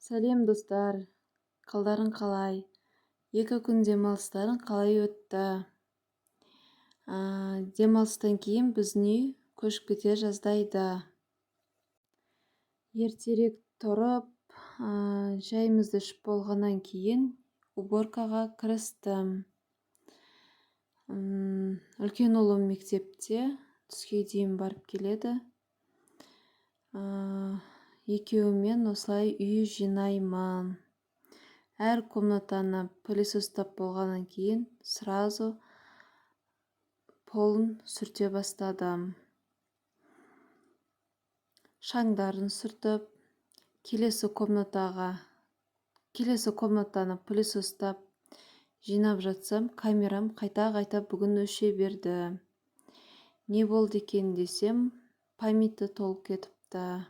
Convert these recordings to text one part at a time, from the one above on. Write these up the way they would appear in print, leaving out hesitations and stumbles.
Сәлем, достар! Қалдарың қалай? 2 күн демалыстарың қалай өтті? Демалыстан кейін біздің үй көшіп кете жаздайды. Ертерек тұрып, шайымызды ішіп болғаннан кейін уборкаға кірістім. Үлкен ұлым мектепте, түске дейін барып келеді. Екеуімен осылай үй жинаймын. Әр комнатаны пылесостап болғаннан кейін сразу полын сүрте бастадым. Шаңдарын сүртіп, келесі комнатаға, келесі комнатаны пылесостап жинап жатсам, камерам қайта-қайта бүгін өше берді. Не болды екен десем, памяті толып кетіпті.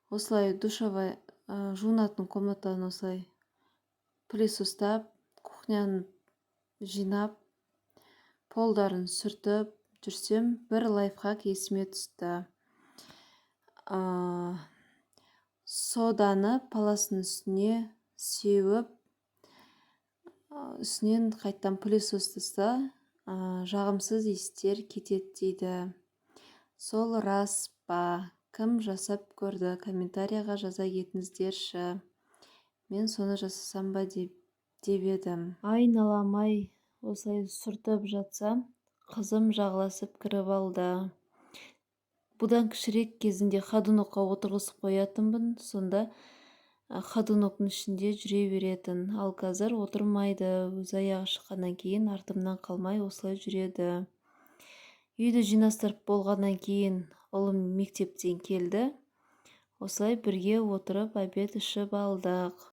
Осылай душевой, жуынатын комнатаны осылай пылесостап, кухняны жинап, полдарын сүртіп жүрсем, бір лайфхак есіме түсті. Соданы паластың үстіне сеуіп, үстінен қайтадан пылесостаса, жағымсыз иістер кетеді дейді. Сол рас па? Кім жасап көрді? Комментарияға жаза кетіңіздерші. Мен соны жасасам ба деп едім. Айналам-ай, осылай сүртіп жатсам, қызым жағаласып кіріп алды. Бұдан кішірек кезінде ходунокқа отырғызып қоятынмын, сонда ходуноктың ішінде жүре беретін. Ал қазір отырмайды, өзі аяғы шыққаннан кейін артымнан қалмай осылай жүреді. Үйді жинастырып болғаннан кейін ұлым мектептен келді. Осылай бірге отырып, обед ішіп алдық.